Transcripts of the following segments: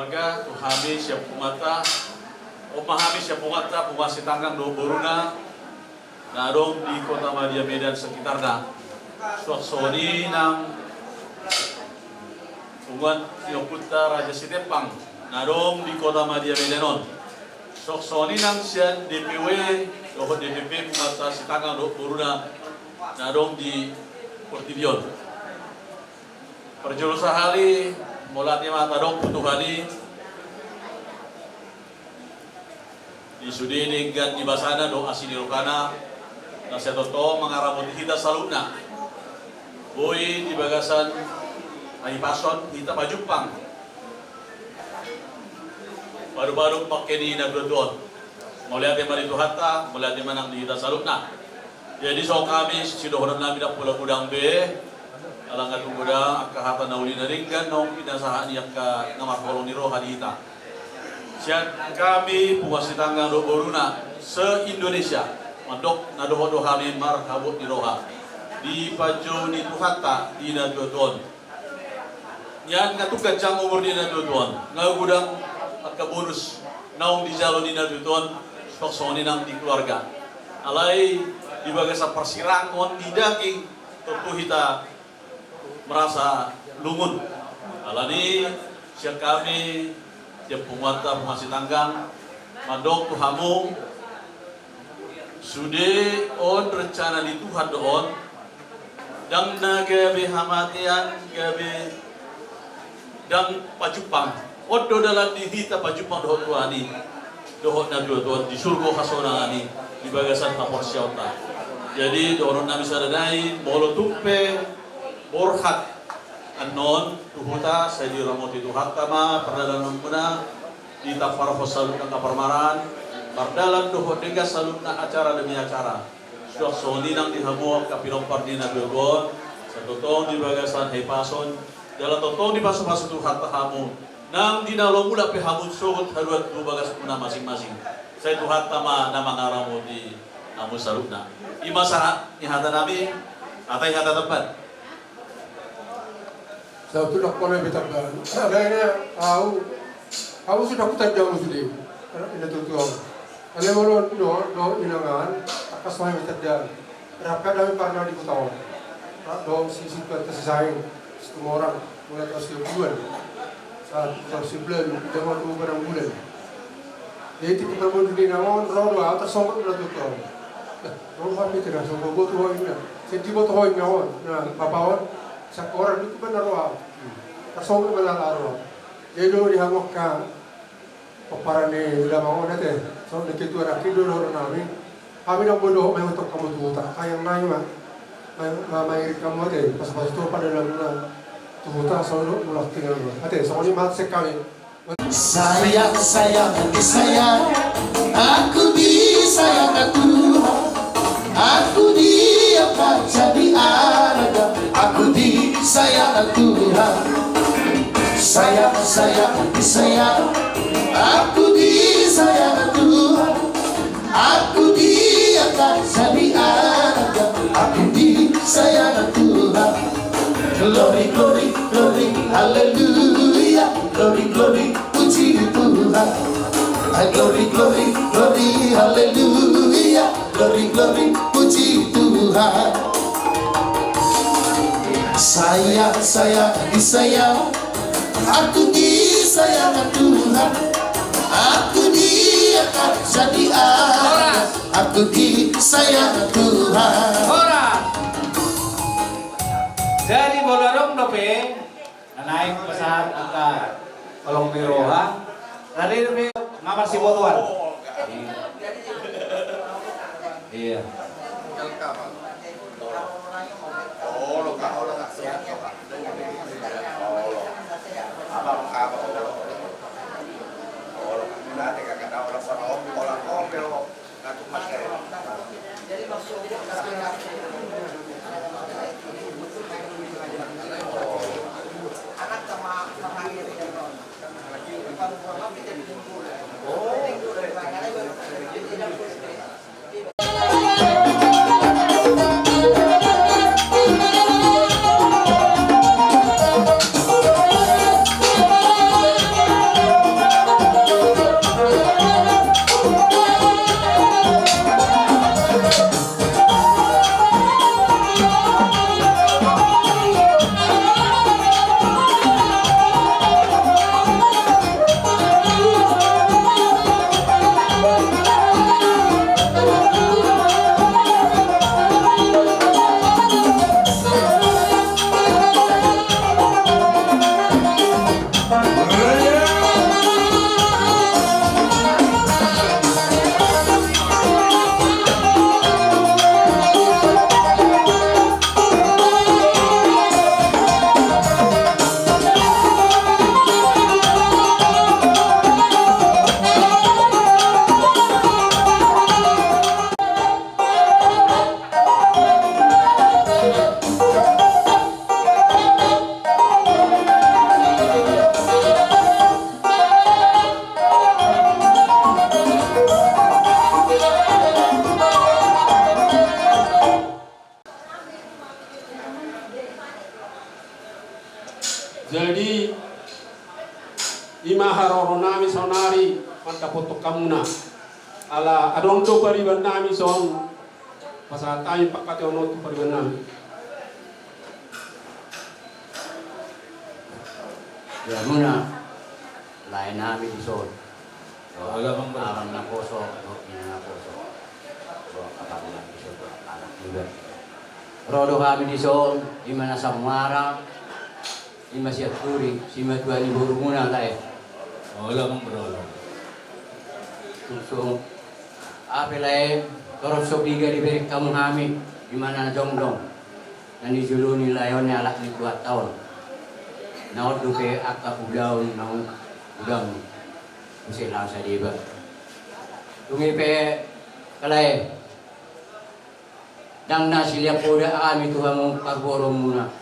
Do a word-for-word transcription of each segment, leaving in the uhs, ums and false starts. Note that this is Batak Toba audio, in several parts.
Keluarga, tu hami sian punguanta, on ma hami sian punguanta, punguan Sitanggang dohot boruna, na adong di Kota Madya Medan sekitarna. Suang songon i nang punguan ni ompunta Raja Sitempang, na adong di Kota Madya Medan on. Suang songon i nang sian D P W, dohot D P P punguanta Sitanggang dohot boruna, na adong di portibi on. Parjolo sahali, mauliate ma tadok tu Tuhan i, di sude denggan ni basana dohot asi ni rohana, na sai tongtong mangaramoti hita saluhutna. Boi di bagasan hahipason hita pajumpang. Baru-baru pake ni na dua tuon. Mauliate ma di Tuhanta, mauliate ma nang di hita saluhutna. Jadi songon hami sidohonon nami ndang pola godang be, ala nga tung godang angka hata na uli na denggan naung pinasahat ni angka na marholong ni roha di hita. Sian hami punguan Sitanggang dohot boruna se-Indonesia, mandok na dohot do hami marhabot ni roha. Dipanjou ni Tuhanta di na dua tuon. Nian nga tung ganjang umur ni na dua tuon, nga godang angka bonus naung dijalo ni na dua tuon, suang songon i nang di keluarga. Alai di bagasan parsirangon ni daging, tontu hita merasa lungun. Alani sian hami, sian punguanta, punguan Sitanggang, mandok tu hamu, sude on rencana ni Tuhan do on, ndang na gabe hamatean, gabe ndang pajumpang. On do dalan ni hita pajumpang dohot Tuhan i, dohot na dua tuon di surgo hasonangan i, di bagasan haporseaonta. Jadi dohonon nami sada nai, molo tung pe borhat annon tu huta, sai diramoti Tuhanta ma pardalananmuna, ditamparhon saluhutna angka parmaraan, mardalan dohot denggan saluhutna acara demi acara. Suang songon i nang di hamu angka pinompar ni na dua tuon, sai tongtong di bagasan hahipason, jala tongtong dipasupasu Tuhanta hamu, nang di na laho mulak pe hamu sogot haduan tu bagasmuna masing-masing. Sai Tuhanta ma na mangaramoti hamu saluhutna. I ma sahat ni hata nami, hatai hata tambat. Sabotulna ndang pola be tambahan. Alai na, au, au sudah hutanda muse di, ina tutu au. Alai molo do, do inangan, tangkas ma hami tanda. Rap hami parna di huta on. Rap do sisi Situmorang, mulai taon siapuluan. Sahat taon siapuluan, jama tu barang bulan. Jadi tingki parbonding ni inang on, ro do au, tarsonggot do au tu huta on. Ro do au, tarsonggot, boto ho inna. Sai diboto ho inna on, na bapa on. Sai horas do tu huta on ro au. Tarsonggot do au, ro au. Jadi do di hamu angka pomparan ni damang on ate. Songon na ketua nangkin do dohonon nami. Hami ndang boi dohot maihuthon hamu tu huta. Ai nang nai ma. Mai, ma, mairing hamu ate. Pasupasu Tuhan pardalananmuna tu huta songon mulak tu inganan. Ate, songon i ma sian hami. Sayang, sayang, disayang, aku disayang Tuhan. Aku diangkat jadi anak, aku disayang Tuhan. Sayang, sayang, disayang, aku disayang Tuhan. Aku diangkat jadi anak, aku disayang Tuhan. Glory, glory, glory, haleluya. Glory, glory, puji Tuhan. Ah, glory, glory, glory, haleluya. Glory, glory, puji Tuhan. Sayang, sayang, disayang, aku disayang Tuhan. Aku diangkat jadi anak, aku disayang Tuhan. Horas. Jadi molo adong dope na naeng pasahat angka holong ni roha, rade dope nga marsibotoan. Iya. Jadi, i ma haroro nami saonari mandapothon hamuna. Ala adong do pariban nami son, pasahat hami pangkataion on tu pariban nami. Di hamuna lae nami dison. Olo, amang, amang naposo, dohot ina naposo. Ro do hami dison, ima na samuara, ima Sianturi, simatua ni borumuna, lae. Olo, amang, olo. Suksung. Hape lae, torop so piga dibereng hamu hami, ima na jongjong. Na nijolo ni lae on ni halak ni Tuhanta on. Na on dope angka ulaon naung godang. Muse laho sadeba. Dung i pe, angka lae, ndang na silean poda hami tu hamu parboruonmuna.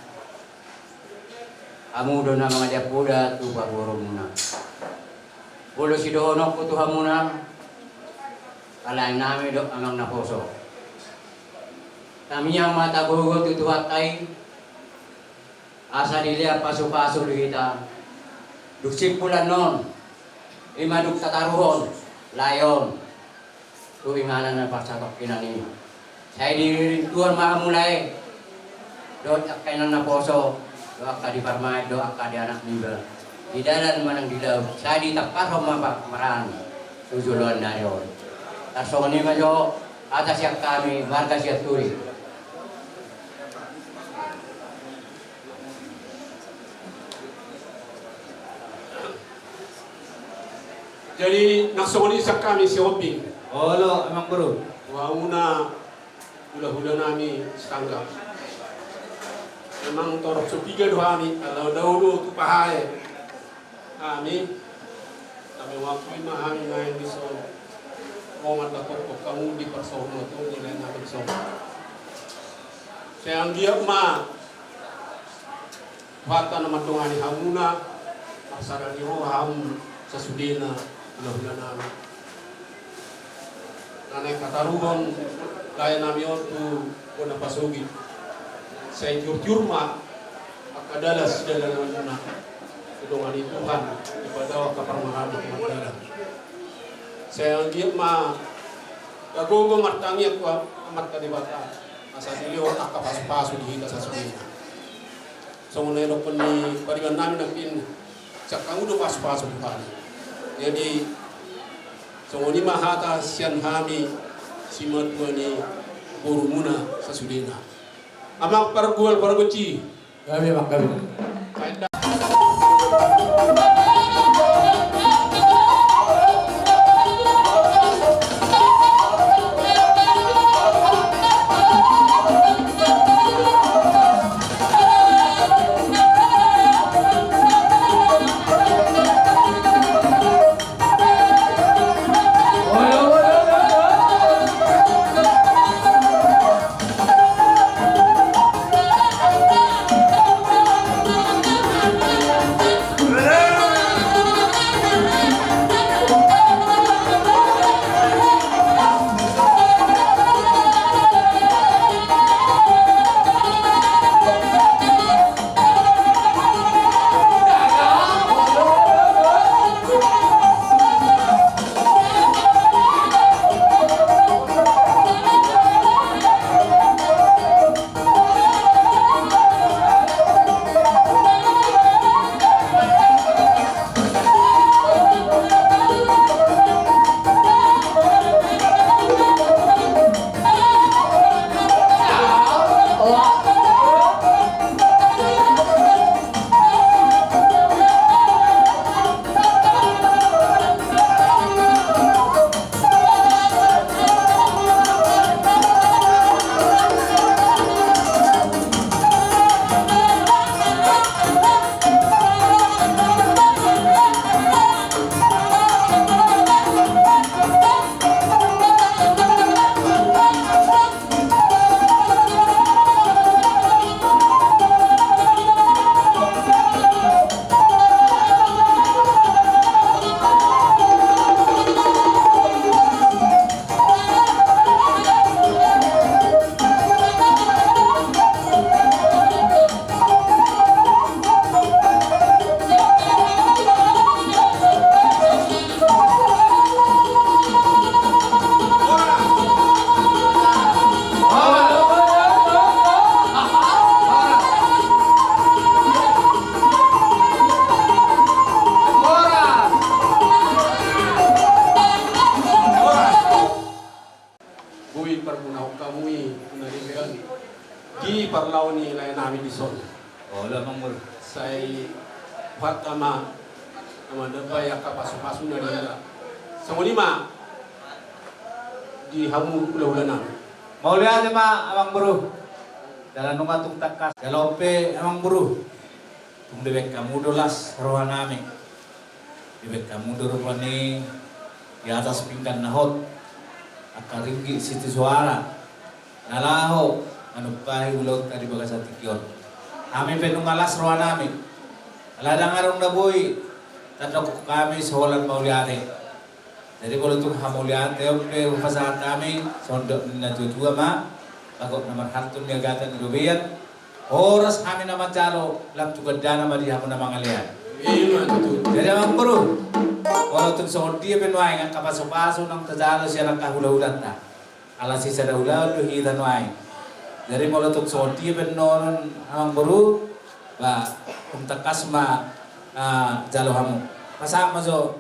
Hamu do na mangalean poda tu parboruonmuna. Molo sidohononku tu hamuna, angka lae nami dohot amang naposo. Tamiang ma tagogo tu Tuhanta i, asa dilehon pasupasu di hita. Dung simpul annon, ima dung tataruhon lae on tu inganan na parsatongkinan i. Sai dirintuhon ma hamu lae, dohot angka inang naposo, dohot angka di parumaen, dohot angka di anak niba. Di dalan manang di laut, sai ditamparhon ma pamaraan tu joloan ni ari on. Tarsongon i ma jo hata sian hami marga Sianturi. Jadi, nang songon i sian hami Sihombing. Olo, amang boru. Hamuna hulahula nami Sitanggang. Memang torop so piga do hami, ala dao do tu pahae. Hami, hami mangakui ma hami naeng dison. Mandapothon hamu di parsaurmatuaon ni lae nami dison. Sai anggiat ma Tuhanta na mandongani hamuna, marsada ni roha hamu sasudena hulahula nami. Na naeng hataruhon lae nami on tu bona pasogit. Sai tiurtiur ma angka dalan sidalananmuna. Didongani Tuhan, dipadao angka parmaraan di tonga dalan. Sai anggiat ma gagogo martangiang tu Amanta Debata, asa dilehon angka pasupasu di hita sasudena. Songon na nidokkon ni pariban nami nangkin, sian hamu do pasupasu Tuhan. Jadi, songon i ma hata sian hami simatua ni borumuna sasudena. Amang pargual pargonsi. Gabe, amang, gabe. Olo, Amangboru. Sai huhata ma na mandapot angka pasupasu na di hula. Songon i ma di hamu hulahula nami. Mauliate ma, Amangboru. Jala nunga tung tangkas. Jala on pe, Amangboru, tung dibaen hamu do las roha nami. Dibaen hamu do rupani di atas pinggan na hot angka ringgit sitio soara na laho manumpahi ulaonta di bagasan tingki on. Hami pe nunga las roha nami. Ala ndang adong na boi tandok hami sian holan mauliate. Jadi molo tung hamauliateon pe hupasahat hami, songon dok ni na tuatua ma, bagot na marhalto ni agatan ni robean, horas hami na manjalo, lam tu gandana ma di hamu na mangalean. Ima tutu. Jadi Amangboru, molo tung songon dia pe nuaeng angka pasupasu naung tajalo sian angka hulahulanta. Ala sisada ulaon do hita nuaeng. Jadi molo tung songon dia pe nuaeng, Amangboru, ba, tung tangkas ma, ah, jalo hamu. Pasahat ma jo.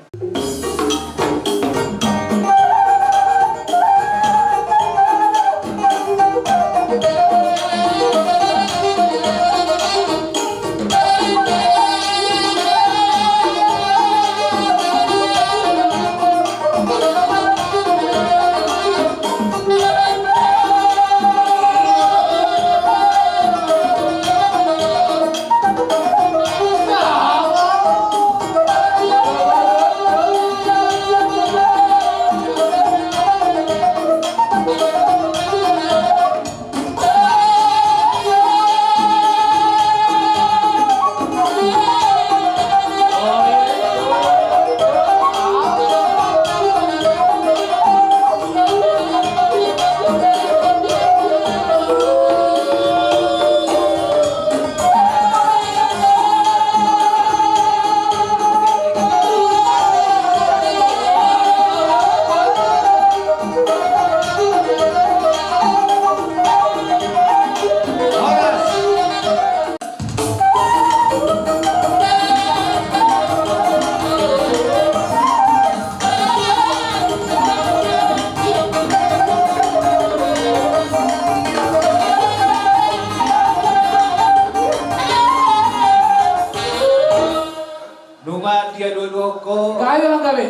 Nunga dialualuhon ho. Gabe, Amang, gabe.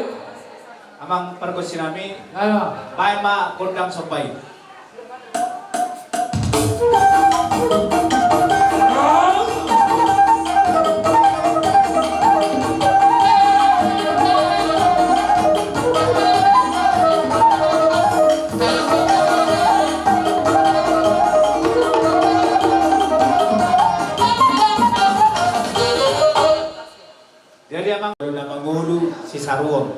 Amang pargonsi nami. Gabe, Amang. Baen ma gondang somba i. Jadi Amang, na mangolu sisaruon.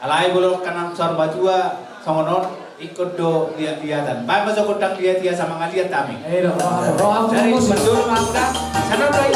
Alai molo angka na saur matua songon on, ingkon do liatliatan. Baen ma jo gondang liatliat asa mangaliat hami. Jadi mandok ma hamu da. Sanon do i.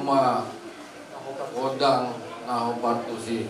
ma gondang na hombar tusi.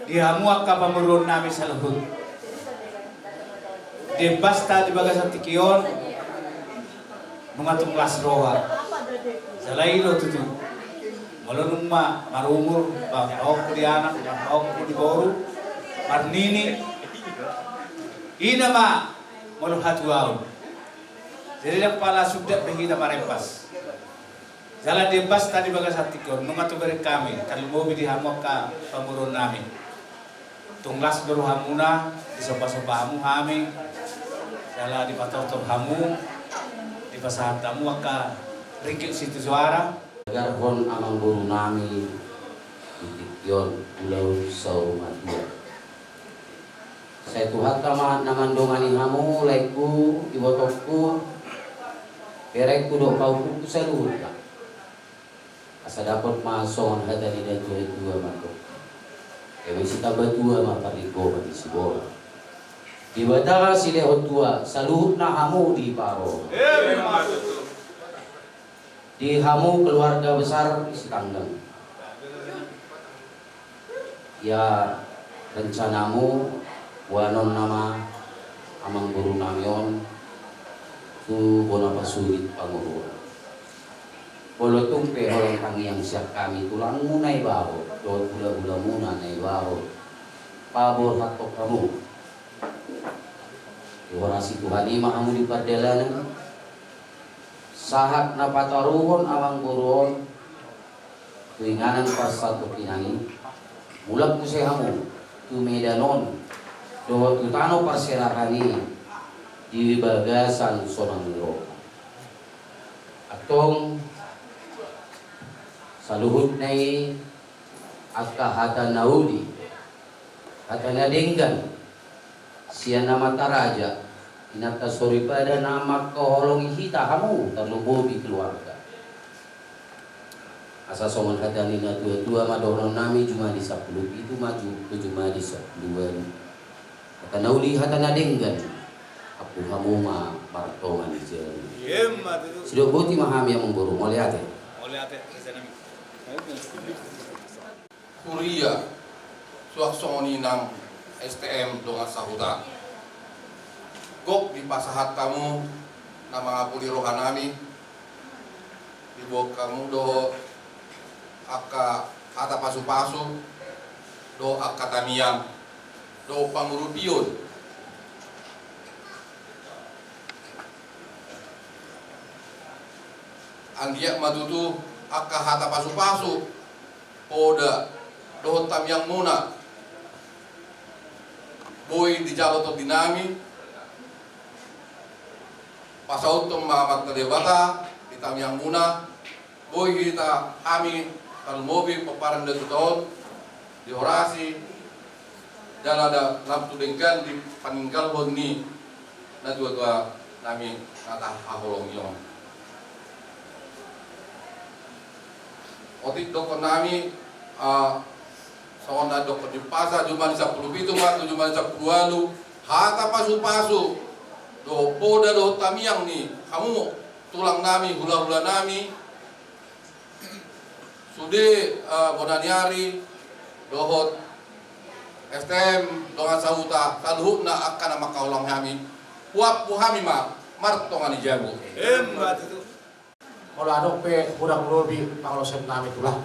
Di hamu angka pamoruon nami saluhut. Di basta di bagasan tingki on, nunga tung las roha. Jala i do tutu. Molo nunga marumur, marpaompung di anak, marpaompung di boru, marnini. Ina ma molo hatuaon. Jadi ndang pola suda pe hita marempas. Jala di basta di bagasan tingki on, nunga tung bereng hami, tarlumobi di hamu angka pamoruon nami. Tung las do rohamuna, disombasomba hamu hami, jala dipatortor hamu, dipasahat hamu angka ringgit sitio soara. Tagarhon amangboru nami di tingki on, ulaon saur matua. Sai Tuhanta ma na mandongani hamu, laengku, ibotongku, berengku dohot pahompungku saluhutna. Asa dapot ma songon hata ni natuatua ma tu. Eme sitamba tua ma parlinggoman ni sibola. Debata silehon tua, saluhutna hamu diparorot. Di hamu keluarga besar Sitanggang. Ia rencanamu, boanonna ma amangboru nami on tu bona pasogit pamoruon. Molo tung pe holan tangiang sian hami tulangmu Naibaho, dohot hulahulamuna Naibaho, paborhathon hamu. Dihorasi Tuhan i ma hamu di pardalanan. Sahat na pataruhon amangboru on tu inganan parsatongkinan i, mulak muse hamu tu Medan on dohot tu tano parserahan i di bagasan sonang ni roha. Antong saluhutna i angka hata na uli, hata na denggan sian amanta raja, inanta soripada na mangkaholongi hita hamu tarlumobi keluarga. Asa songon hata ni natuatua ma dohonon nami, jumadi sampulu pitu ma tu jumadi sampulu ualu. Hata na uli, hata na denggan. Ampu hamu ma martonga ni jabu. Sidok boti ma hami amangboru, mauliate. Huria suang songon i nang S T M dongan sahuta. Gok dipasahat hamu na mangapuli roha nami, diboan hamu dohot angka hata pasupasu, dohot angka tangiang, dohot pangurupion. Anggiat ma tutu angka hata pasupasu, poda dohot tangiangmuna boi dijalo tondi nami, pasauthon ma Amanta Debata di tangiangmuna, boi hita hami tarlumobi pomparan ni natuatua on dihorasi, jala da lam tu denggan di paninggalhon ni natuatua nami na tahaholongi on. Otik dohonon nami, ah, songon na dohonon ni umpasa, jumadi sampulu pitu ma tu jumadi sampulu ualu, hata pasupasu dohot poda dohot tangiang ni hamu tulang nami, hulahula nami, sude, eh, bona ni ari dohot S T M dongan sahuta, saluhutna angka na mangkaholongi hami, huampu hami ma martonga ni jabu. Emma tutu. Molo adong pe hurang lobi pangalaosion nami tulang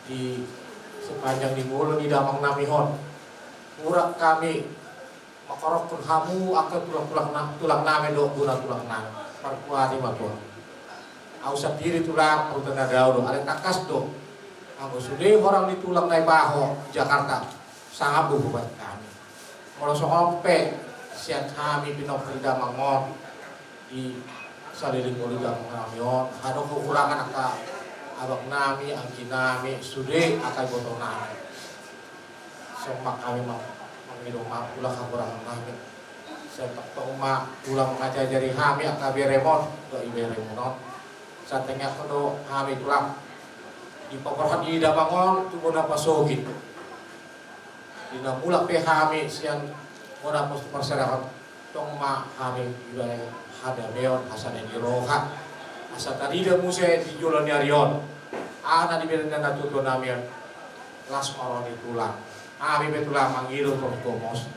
di sepanjang ni ngolu ni damang nami on, hurang hami mangkarokkon hamu angka tulang-tulang na-, tulang nami dohot bona tulang nami. Markuari ma Tuhan. Au sandiri tulang, au tanda dao do, alai tangkas do. Anggo sude horang ni tulang Naibaho di Jakarta, sangap do hubahen hami. Molo songon on pe sian hami pinompar ni damang on, di saliling ngolu damang nami on, adong hahurangan angka abang nami, anggi nami, sude angka iboto nami. Songon hami ma-, mangido maaf tulang hahurangan nami. Sai tongtong ma tulang mangajarajari hami angka berem on dohot iberemon on. Sai tangiangkon do hami tulang, di paborhat ni damang on tu bona pasogit. Di na mulak pe hami sian bona pos-, parserahan, tong ma hami dibahen hadameon, hasadaon ni roha. Asa tarida muse di joloan ni ari on aha na diberengna natuatua nami on. Las ma roha ni tulang. Hami pe tulang mangido torus gomos.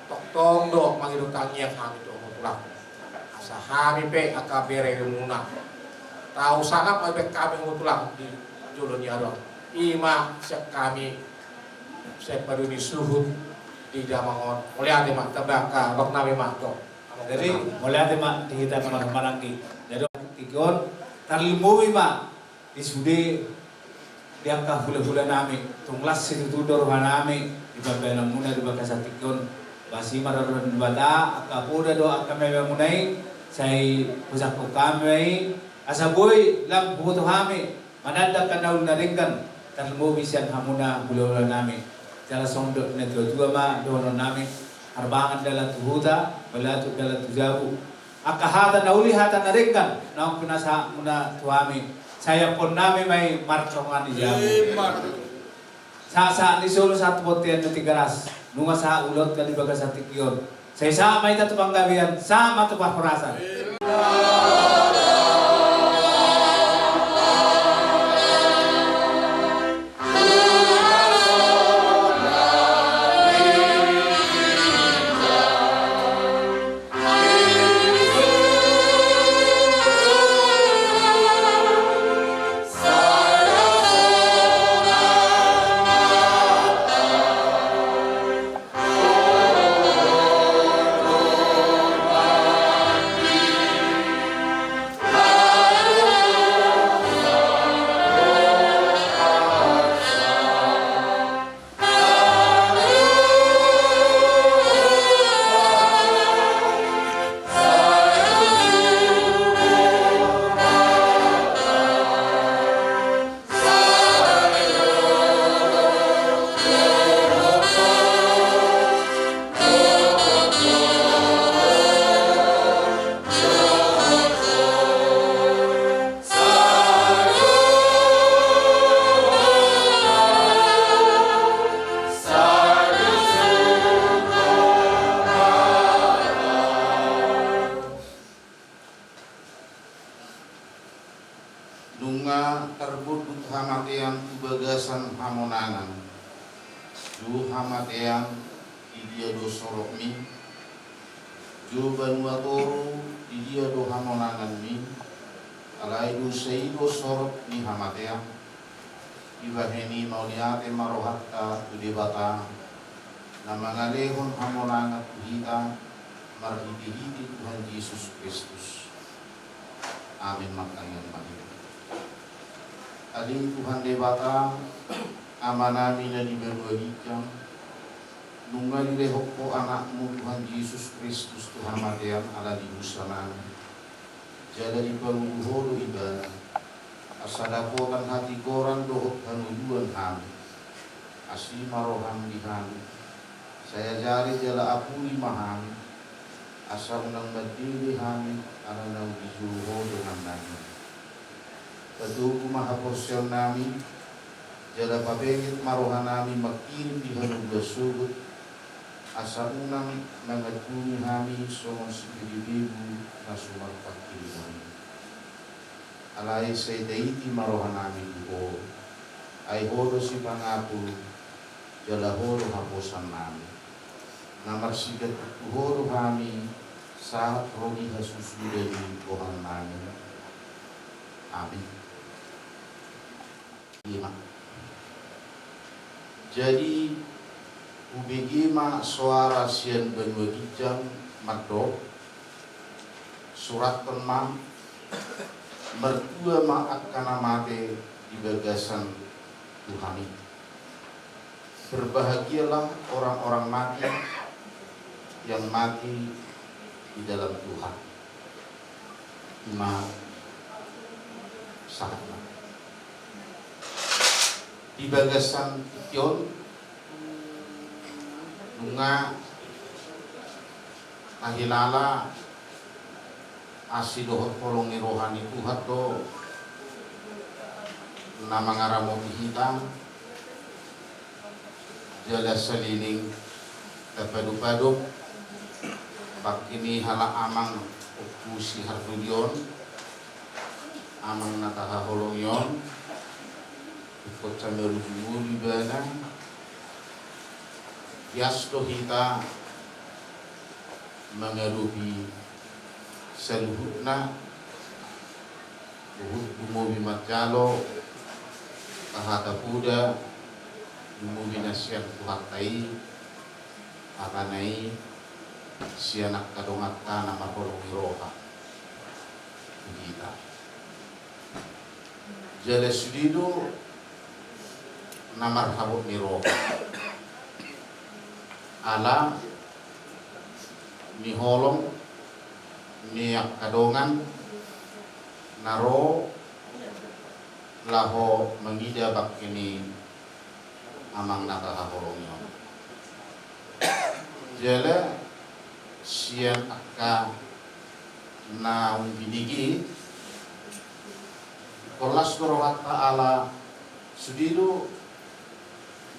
Tongtong do mangido tangiang hami tu hamu tulang. Asa hami pe angka bere muna. Tau sangap ma pe hami hamu tulang di jolo ni ari on. I ma sian hami, sian Paduli Suhut di damang on. Mauliate ma, tamba angka abang nami ma do. Jadi, mauliate ma di hita na marhahamaranggi. Jadi, tingki on, tarlumobi ma di sude, di angka hulahula nami, tung las situtu do roha nami di pambahenan muna di bagasan tingki on. Boasa i ma roha ni Debata, angka poda do angka mabiar muna i, sai hujangkon hami ma i, asa boi lam huboto hami mananda angka na uli na denggan, tarlumobi sian hamuna hulahula nami. Jala songon dok ni natuatua ma dohonon nami, harbangan dalan tu huta, balatuk dalan tu jabu. Angka hata na uli, hata na denggan naung pinasahat muna tu hami, sai ianakhon nami ma i martonga ni jabu. Sahat-sahat ni solu sahat tu bontean na Tigaras, nunga sahat ulaonta di bagasan tingki on. Sai sahat ma hita tu panggabean, sahat ma tu parhorasan. Nunga tarbondut hamatean tu bagasan hamonangan. Jo hamatean, di dia do sorokmi? Jo banua toru, di dia do hamonanganmi? Alai dosa i do sorok ni hamatean. Dibahen i mauliate ma rohanta tu Debata, na mangalehon hamonangan tu hita marhitehite Tuhan Jesus Kristus. Amin. Martangiang ma hita. Ale Tuhan Debata, Amanami na di banua ginjang, nunga dilehon Ho Anakmu Tuhan Jesus Kristus tu hamatean ala didosanami. Jala dipangolu Ho do Ibana, asa dapotan hatigoran dohot hangoluan hami. Asi ma roham di hami, sai ajari jala apuli ma hami, asa unang mandele hami ala naung dijou Ho dongannami. Patogu ma haporseaonnami, jala pabenget ma rohanami mangkirim di hangoluan sogot, asa unang mangandungi hami songon sipelebegu na so marpangkirimon i. Alai sai taiti ma rohanami tu Ho, ai Ho do sipangapul, jala Ho do haposanami. Na marsigantung tu Ho do hami, sahat ro di hasusuda ni rohanami. Amin. Ima. Jadi, hubege ma soara sian banua ginjang mandok, surathon ma, martua ma angka na mate di bagasan Tuhan i. Berbahagialah orang-orang mati yang mati di dalam Tuhan. Ima sahatna. Di bagasan tingki on, nunga tahilala asi dohot holong ni roha ni Tuhan do na mangaramoti hita, jala saleleng tapadopadop bangkini halak amang Ompu si Hardolion, amang na tahaholongi on, Hot sanga ruju ngolu ibana, ias do hita mangadopi saluhutna, huhut dumobi manjalo hata poda, dumobi na sian Tuhanta i, hata na i sian angka donganta na marholong ni roha tu hita. Jala sude do na marhabot ni roha ala ni holong ni angka dongan na ro laho mangida bangke ni amang na tahaholongi on. Jala sian angka naung binege, ingkon las do rohanta ala sude do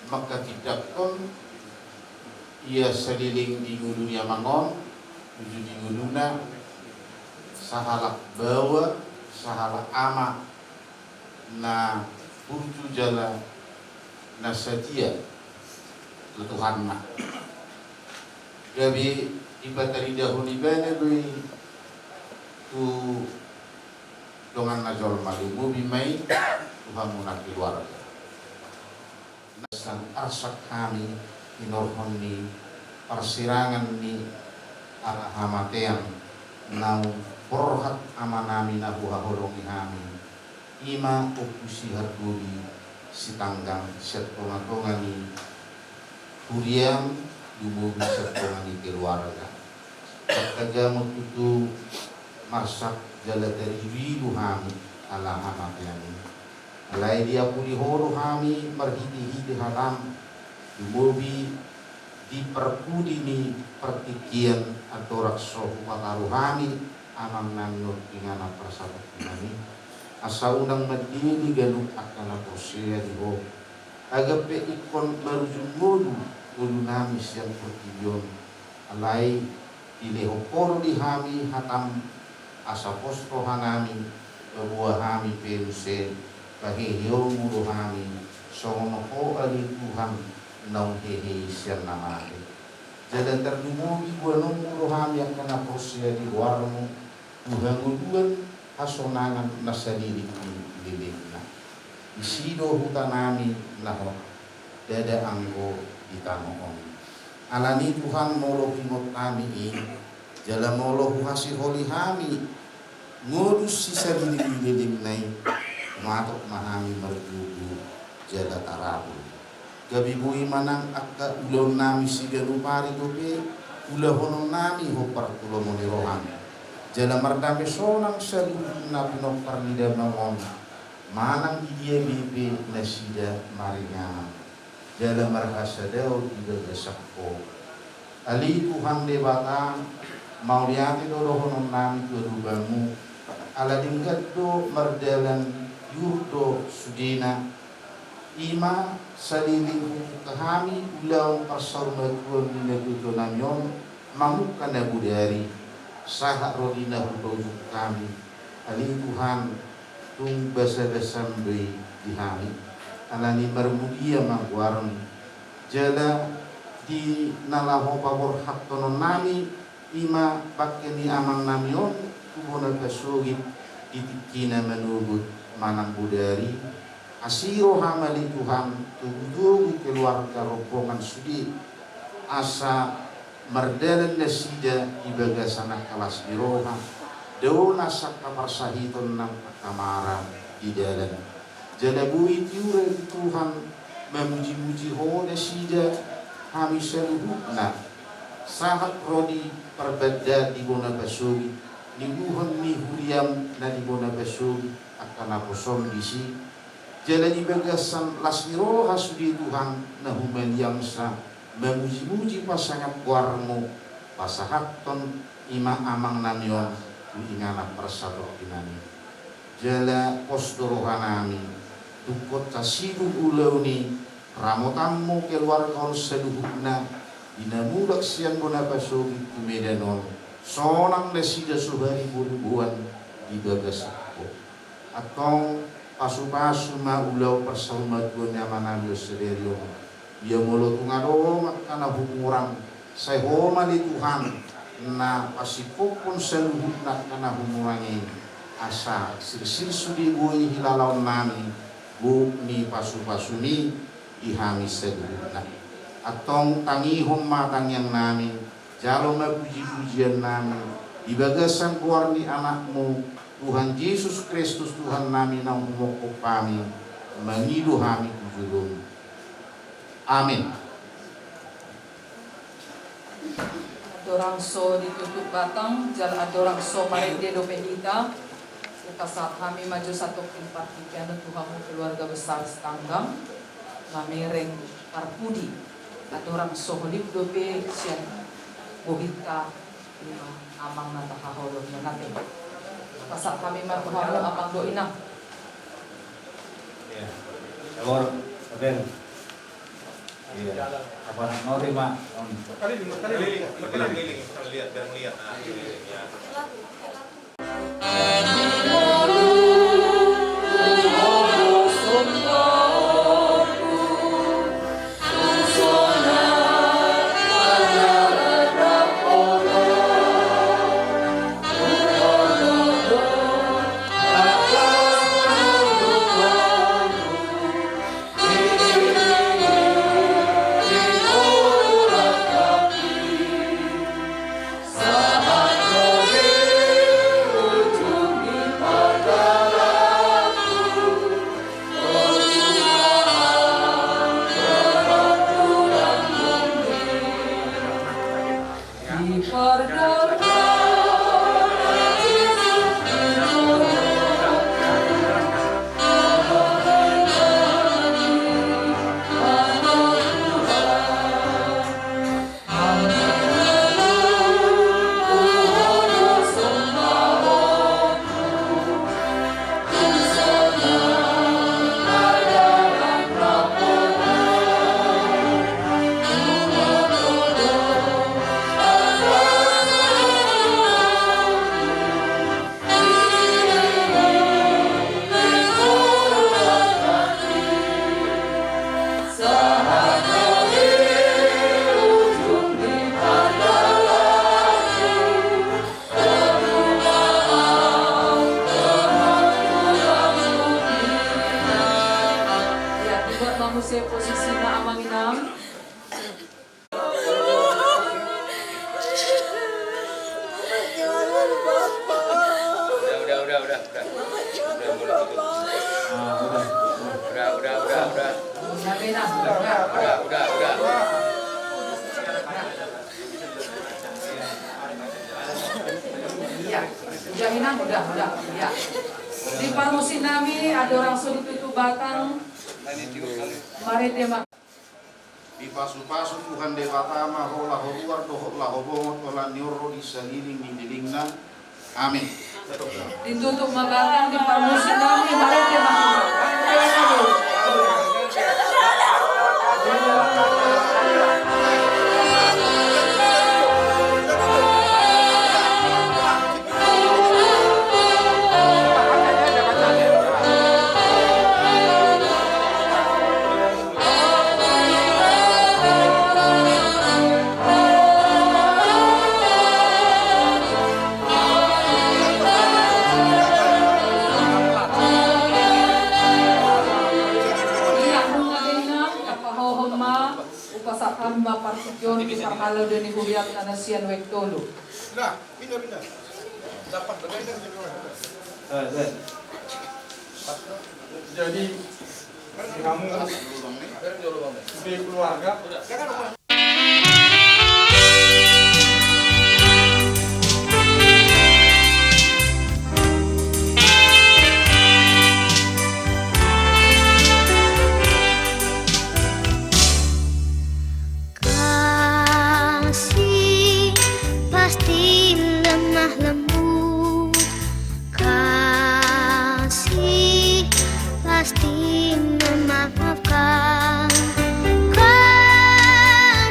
manghatindanghon ia saleleng di ngolu ni amang on, uju di ngoluna, sahalak baoa, sahalak ama na burju jala na satia tu Tuhanna. Gabe dipataridahon ibana do i tu donganna jolma, dumobi ma i tu hamuna keluarga. Sang arsak hami hinorhon ni parsirangan ni ala hamatean naung borhat amanami na huhaholongi hami, i ma Ompu Sihargodi Sitanggang sian tongatonga ni huriam, dumobi sian tonga ni keluarga. Tangkas ma tutu marsak jala tariduidu hami ala hamatean i. Alai diapuli Ho do hami marhitehite hatam, dumobi di parpudi ni partingkian andorang so hupataru hami amangnami on tu inganan parsatongkinan i, asa unang mandele ganup angka na porsea di Ho. Asa pe ingkon marujung ngolu ngolunami sian portibi on. Alai dilehon Ho do di hami hatam, asa pos rohanami, paboa hami pe muse paheheonMu do hami, songon Ho ale Tuhan naung hehe i sian na mate. Jala tarlumobi boanonMu do hami angka na porsea di goarMu tu hangoluan hasonangan na saleleng ni lelengna. Disi do hutanami na hot, ndada anggo di tano on. Alani Tuhan, molo huingot hami i, jala molo huhasiholi hami ngolu sisaleleng ni lelengna i, matop ma hami margogo jala tarabul. Gabe boi manang angka ulaonnami siganup ari dope ulahononnami hombar tu lomo ni rohaM. Jala mardame sonang saluhut na pinompar ni damang on, manang di dia be nasida maringanan jala marhasadaon di bagasan Ho. Ale Tuhan Debata, mauliate do dohononnami tu adopanMu, ala denggan do mardalan, iur do sudena, i ma saleleng hubuka hami ulaon parsaurmatuaon ni natuatuanami on, mamungka na bodari, sahat ro di na hupaujung hami. Ale Tuhan, tung basabasaM do i di hami, alani marmulia ma goarMu. Jala di na laho paborhathononnami, i ma bangke ni amangnami on tu bona pasogit di tingkina manogot manang bodari, asi rohaM ale Tuhan, togutogu keluarga rombongan sude, asa mardalan nasida di bagasan angka las ni roha, dao nasa angka parsahiton nang angka mara di dalan. Jala boi tiur ale Tuhan mamujimuji Ho nasida, hami saluhutna, sahat ro di parbandaan di bona pasogit, niuduhon ni huriaM na di bona pasogit, angka naposoM disi. Jala di bagasan las ni roha sude Tuhan na humaliangsa mamujimuji pasangap goarMu, pasahathon i ma amangnami on tu inganan parsatongkinan i. Jala pos do rohanami, tungkot sasidung ulaon i, ramotanMu keluarga on saluhutna, di na mulak sian bona pasogit tu Medan on, sonang nasida so hariboruboan di bagasan Ho. Antong Pasupasu ma ulaon parsahumatuaon ni amanami on sadari on. Ia molo tung adong angka na humurang, sai Ho ma ale Tuhan na pasingkophon saluhutna angka na humurang i, asa sirsir sude boi hilalaonnami gok ni pasupasumi di hami saluhutna. Antong tangihon ma tangiangnami, jalo ma pujipujiannami di bagasan goar ni Anakmu, Tuhan Jesus Kristus Tuhannami, naung humongkop hami, mangido hami tu jolomu. Amin. Andorang so ditutup batang, jala andorang so marende dope hita, hupasahat hami ma jo satongkin partingkian tu hamu keluarga besar Sitanggang, mamereng parpudi. Andorang so holip dope sian bohinta, ima amang na tahaholongion ate. Pasahat hami ma tu hamu amang dohot inang. Iya. Sabar, Raden. Iya. Apa nak nori ma? Keliling, keliling. Keliling, keliling, lihat, biar melihat. Nah, keliling, ya. Ya, dibuat ma muse posisina amang inang. Udah, udah, udah, udah, udah. Udah, udah, udah. Udah, udah, udah, udah. Udah, udah, udah. Iya. Udah, Inang, udah, udah. Iya. Di parmusiknami, andorang so ditutup batang. Marende ma. Dipasupasu Tuhan Debata ma ho laho ruar dohot laho bongot, holan ni on ro di saliling ni lilingna. Amin. Ditutup ma batang, di parmusiknami, marende ma. Hupasahat hami ma partingkian on tu parhalado ni hurianta na sian Wek Tolu. Nah, pindah, pindah. Dapat, pindah, pindah. Eh, eh. Jadi, di hamu, di keluarga. Kasih pasti lemah lembut, kasih pasti memaafkan. Kasih